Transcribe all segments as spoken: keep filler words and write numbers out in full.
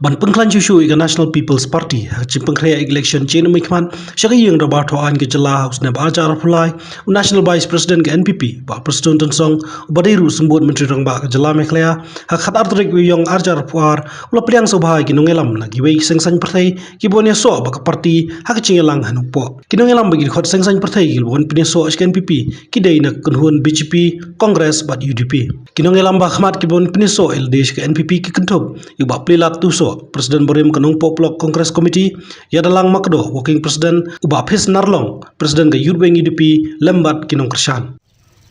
Ban pynkhlaiñ shuh shuh ïa ka National People's Party ha ka jingpynkhreh ïa ka election jong u Nongmihkhmat sha ka Ïing Dorbar Thaw Aiñ ka jylla ha u snem ar hajar arphew lai, u National Vice President ka N P P, Bah Prestone Tynsong, uba dei ruh u Symbud Myntri Rangbah ka jylla Meghalaya, ha ka khatar tarik u Ïaïong ar hajar arphew ar, u la pdiang sngewbha ïa ki nongïalam na kiwei ki seng saiñ pyrthei kiba wan ïasoh bad ka party ha ka jingïalang ha Nongpoh. Ki nongïalam ba ki dkhot seng saiñ pyrthei kiba wan pynïasoh sha ka N P P ki dei na ka kynhun B J P, Congress bad U D P. Ki nongïalam ba khmat kiba wan pynïasoh ïa lade sha ka N P P ki kynthup ïa u Bah Plilat Tusoh, President barim ka Nongpoh Block Congress Committee, Ïadalang Makdoh, Working President, u Bah Phis Narlong, President ka Youth Wing U D P, lem bad ki nongkyrshan.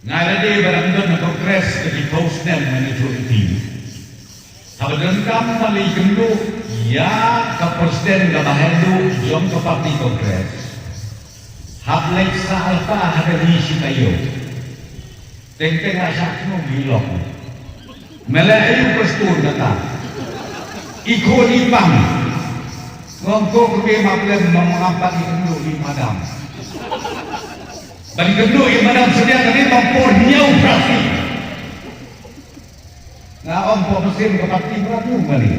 Nga la dei ba dang don ha Congress ka jingphew snem, ngan ïathuh ïa phi. Haba donkam ban leit kynduh ïa ka president kaba heh duh jong ka party Congress, hap leit sah lypa ha Delhi shi taïew. Teng teng la shah shnong ïa u long. Me leh aïu Prestone kata? I khun i pang. Ngong ko kbe ma plem ma ngam pat i kynduh i madam. Ban kynduh i madam sedia kane bang por hynñiew phra sien. Nga ong por mynsiem ka party mrad ïu kane.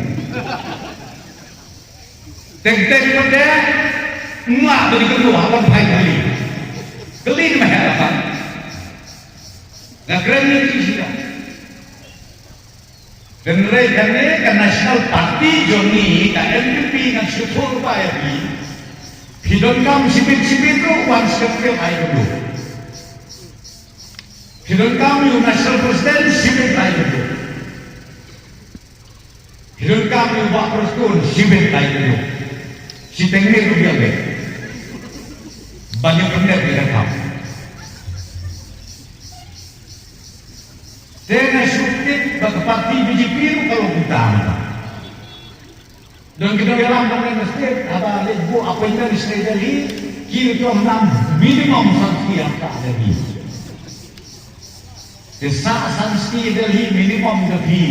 Teng teng pat de, nga ban kynduh ha ban phai kali. Kali ni ma heh la bang. Nga kren ni ki sida. Hynrei kane ka National Party jong ngi ka N P P ngan shu thur ba ïa phi. Phi donkam shibit shibit ruh wan shim phi ai kynduh. Phi donkam ïa u National President shibit ai kynduh. Phi donkam ïa u Bah Prestone shibit ai kynduh. Shiteng miet ruh ïa phi. Ban ïa pyndep ïa ka kam. Te nga shu tip ba ka party B J P ruh ka long kumta mynta. Don ki nongïalam ba ngan state haba leit buh appointment sha Delhi, ki ruh ki ong nam minimum san sngi ha ka Delhi. Te sa san sngi Delhi minimum da phi.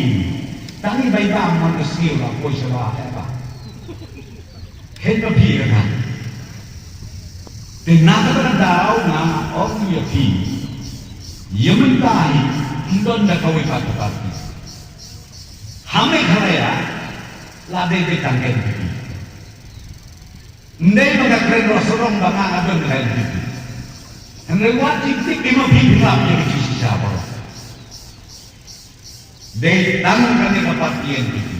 Tang i bai bam man ka sngi la poi sha ba eh ba. Khein ma phi ka kha. Te na kata ka daw nga ong ïa phi. Ïa mynta hi ym don da kawei pat ka party. Ha Meghalaya la dei dei tang ka N P P. Ym dei ba nga kren ruh sarong ba nga nga don ka N P P. Hynrei wat jingtip ïa ma phi phi lap ïa ka jingshisha baroh. Dei tang kane ka party N P P.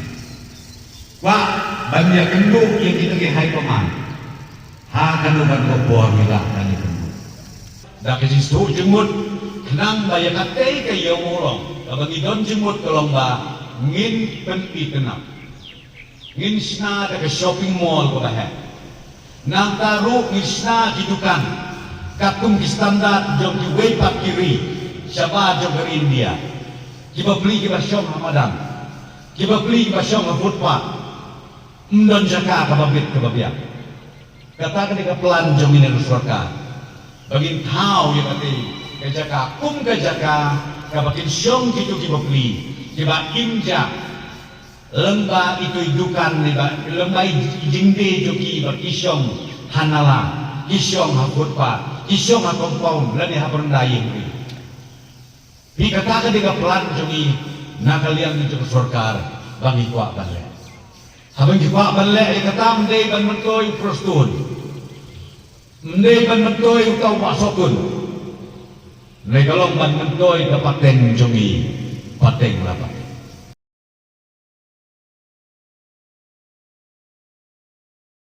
Kwah ban ïakynduh ïa kita ki high command. Ha kano kano ka por ngi lah ban ïakynduh. Da ka jingsngewthuh jingmut khnang ba ïa katei ka ïew u long kaba ngi don jingmut ka long ba ngin pynitynnad. Ngin shna da ka shopping mall kaba heh. Nangta ruh ngin shna ki dukan katkum ki standard jong kiwei pat ki ri shabar jong ka ri India. Ki bapli kiba shong ha madan, ki bapli kiba shong ha footpath. Ym don jaka kaba bit kaba biang. Kata ka dei ka plan jong ngi na ka sorkar ba ngin thaw ïa katei ka jaka kum ka jaka kaba kin shong kito ki bapli kiba im ja. Lyngba itu i dukan ne ba lyngba i jingdie jong ki ba ki shong ha nala, ki shong ha footpath, ki shong ha compound lane ha baranda ïing ri. Phi kata ka dei ka plan jong ngi na ka liang jong ka sorkar ba ngi kwah ban leh. Haba ngi kwah ban leh ïa kata ym dei ban myntoi u Prestone. Ym dei ban myntoi uta u Bah Sohtun. Ym dei ka long ban myntoi ka pateng jong ngi, pateng la pateng.